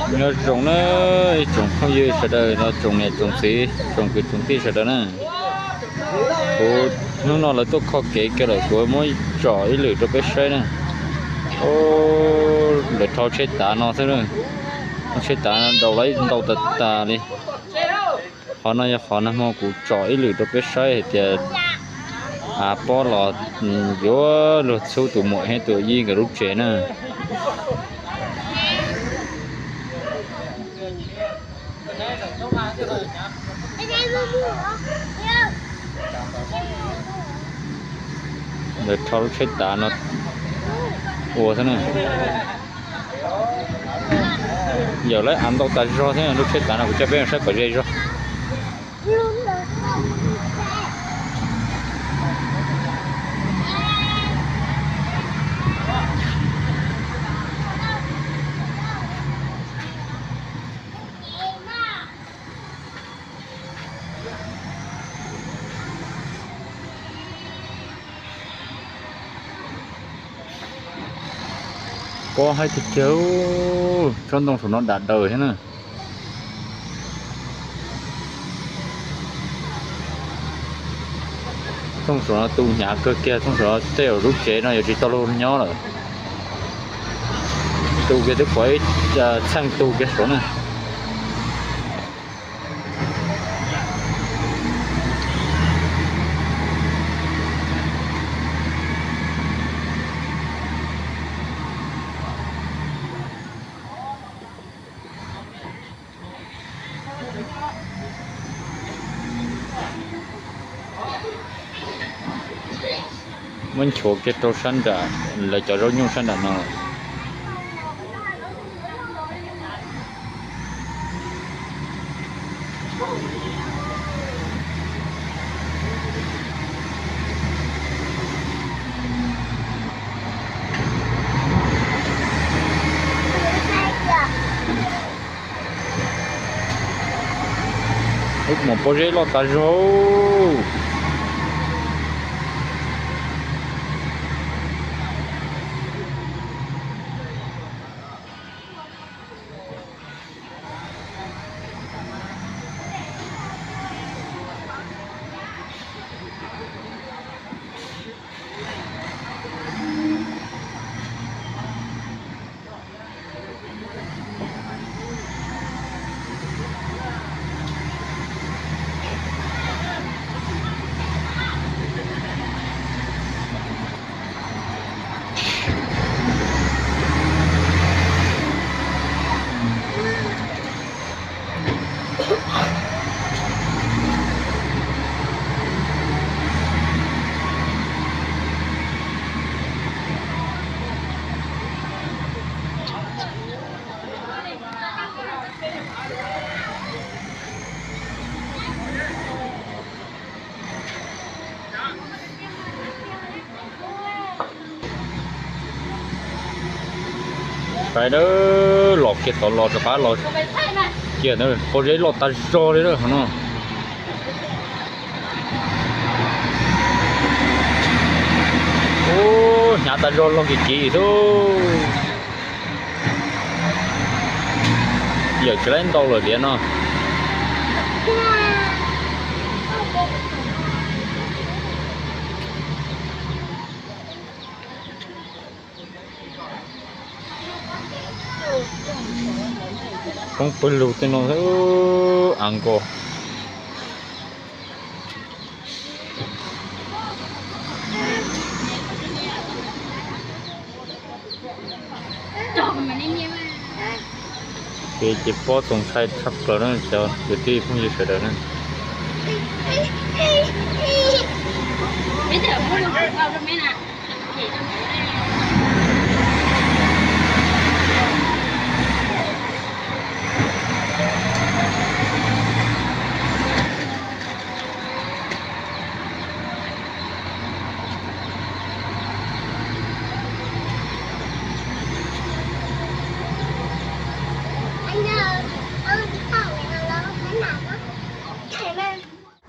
Nyob zoo na, ib tsoom phooj ywg sawv daws no, tsoom niam tsoom txiv, tsoom kwv tsoom tij sawv daws na. Kuv hnub no lawv tuaj kho kev kiag lawm, kuv muab tsom ib lwm rau peb saib na. Lawv rho tsheb tav no xwb na, tsheb tav no daus lawm ntau tas tas li. Qhov no yog qhov nag hmo kuv tsom ib lwm rau peb saib hais tias pob los yuav luag txhub tus muam thiab tus yij nkawd lub tsev na. Lawv rho lub tsheb tav no ua xwb na. Yawm lawv av ntau tas zog thiab, lub tsheb tav no kuv coj peb saib kom ze zog. Pob haib tiag tiag, tsob ntoo saum no dam daws thiab na. Thooj saum no tu hnyav kawg kiag, thooj saum no tej zaum lub tsev no yuav tsis tau luag nyob lawm. Tu kiag twb pom ib txheej tu kiag saud na. Muab nchuav kiag rau sab nram lawv cov zaub nyuj sab nram no. Ub, mas pob zeb loj tas zog. Saib, los kiag tod los rov qab los kiag, pob zeb loj tas zog li no. Ub, hnyav tas zog, loj kiv kiv xwb. Yawm tsis laib ntau lawm tiag no. Poob pawg lug tej no, av nkaus. Ces, ces pob txaus ntshai tshaj plaws na cov kwv tij phooj ywg sawv daws na.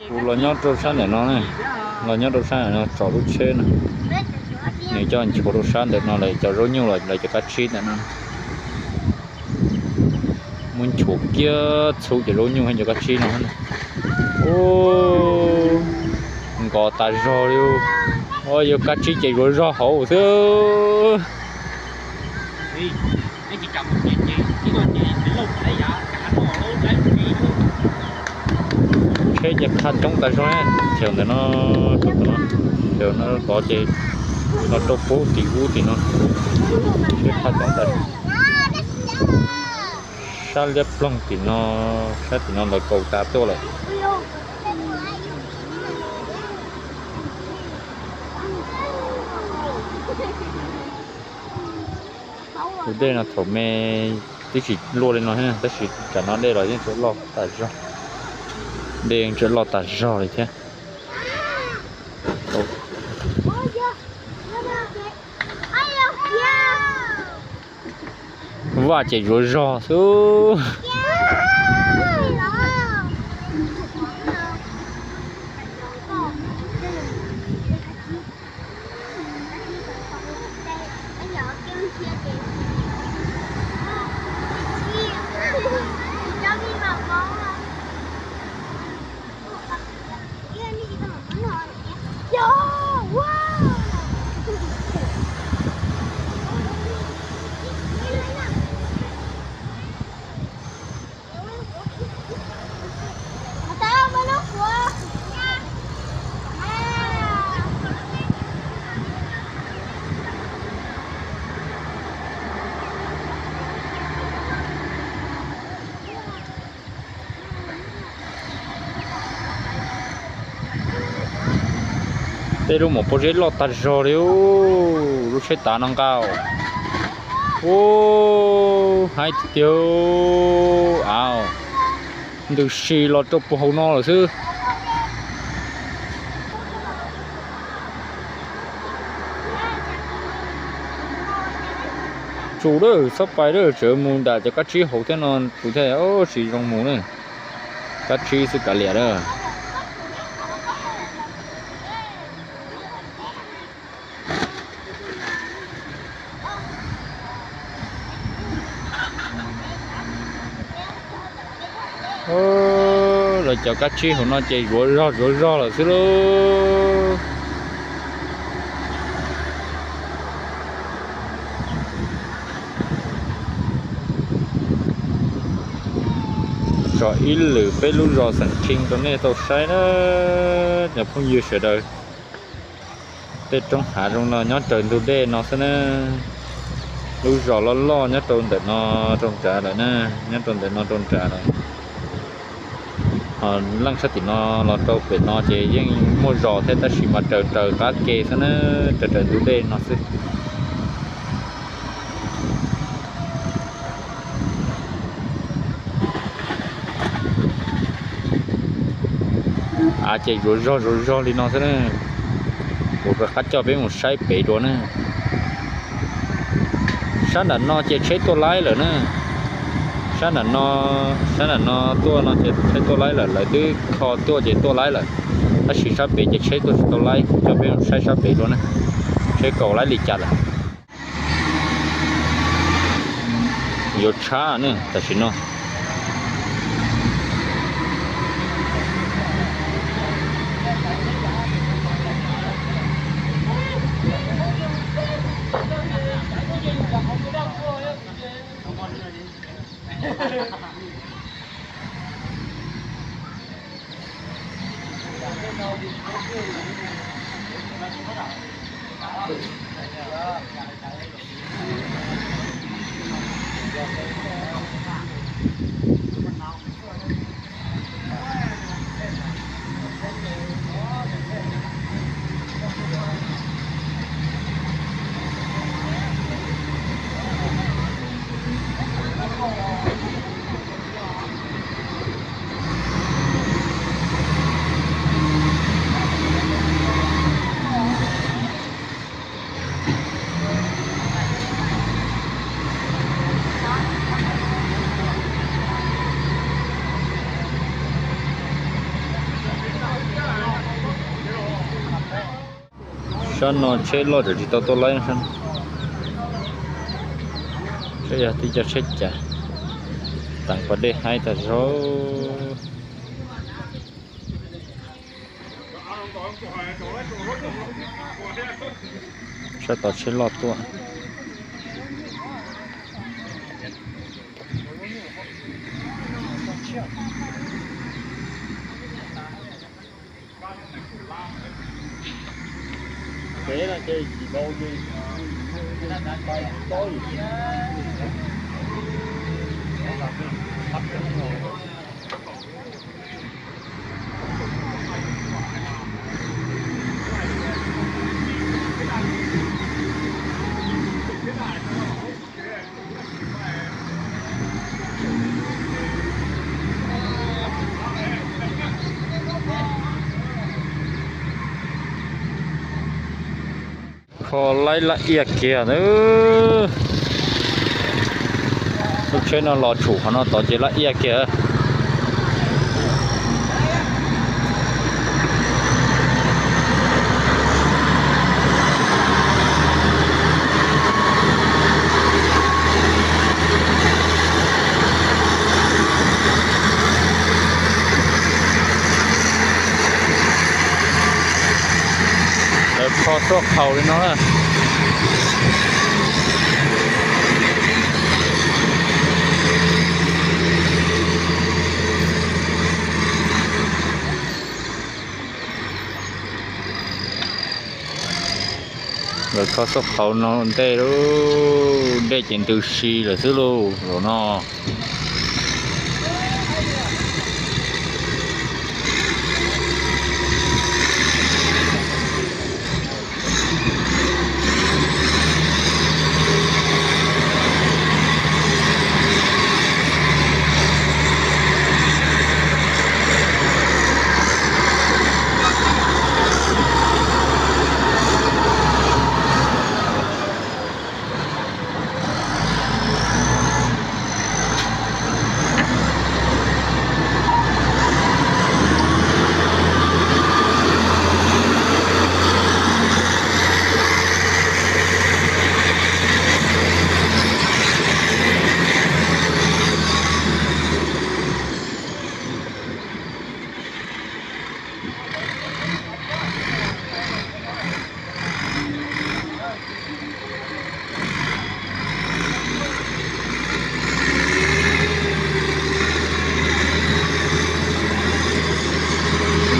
Kuv los nyob rau sab ntawm no, los nyob rau sab ntawm no tsom lub tsheb no. Nws coj nchuav rau sab ntawm no lawv cov zaub nyuj los lawv cov kab tsib ntawm no. Muab nchuav kiag txhub cov zaub nyuj cov kab tsib no. Ub, nkos tas zog li. Ua yog kab tsib ces zuav zog hauv xwb. Tsheb ces qha coob tas zog, chaw ntawm no, chaw no tod ces los rau pub tim ub tim no. Tsheb qha coob tas zog. Sab liab ploog tim no, sab tim no lawv kaus tas tuaj lawm. Tus dej no thaum me twb tsis luaj li no thiab, tab sis tsam no dej los yeej tseem loj tas zog. Dej yeej tseem loj tas zog li thiab. Vaj ces zuav zog xwb. Tej lub maum pob zeb loj tag zog li, lub tsheb tav no nqa. Ub, haib tiag tiag. Au, ntws si los rau puag hauv no lawm xwb. Tsum lawm, txhob pais lawm, tseem mus nram cov kab tsib hauv thiab no, tsum thiaj tsis zoo mus na. Kab tsib xwb kav liam lawm. Lawv cov kab tsib hauv no ces zuav zog zuav zog lawm xwb lauj. Tso ib lwm peb lub zos xeem Rhee rau nej tau saib na, cov phooj ywg sawv daws. Tej roob hav zoo no nyob raws ntug dej no xwb na. Lub zos loj loj nyob rau ntawm no rau nrad lawm na, nyob rau ntawm no rau nrad lawm. Ho leej sab tim no los rau pem no ces yeej muaj zos thiab tab sis mas raws raws qab ke xwb na, raws raws ntug dej no xwb. Av ces zuav zog zuav zog li no xwb na. Kuv rov qab coj peb mus saib pem dua na. Sab nram no ces tsheb tuaj laib lawm na. Sab nram no, sab nram no tuaj no ces tsheb tuaj laib lawm, lawv twb kho tuaj ces tuaj laib lawm. Tab sis sab pem ces tsheb tuaj tsis tau laib, coj peb mus saib sab pem dua na. Tsheb kaus laib li cas lawm. Yuav tshab ne tam sim no. Sab no tsheb loj tseem tsis tau tuaj laib. Saib yog twb cov tsheb cas. Teem pas dej haib tas zog. Sab tod tsheb loj tuaj. Kho laib laj iaj kiag na. Lub tsheb no los tshum qhov no tod ces laj iaj kiag. Lawv kho soj qhaus li no na. Lawv kho soj qhaus no ntej lauj, dej ces ntws si lawm xwb lauj zaum no.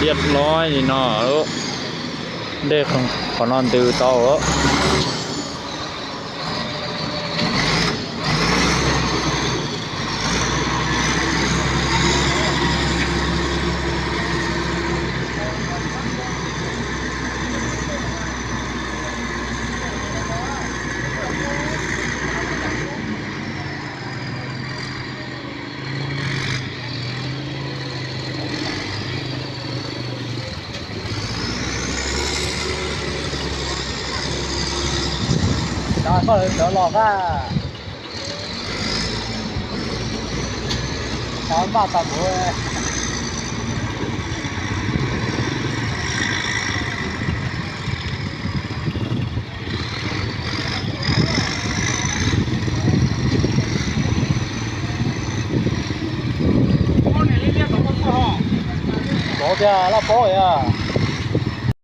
Liab loj li no, dej qhov no ntws tau. Cov koj lawv sawv los a. Cov npaj tag npaum. Paub tiag, laj paub tiag.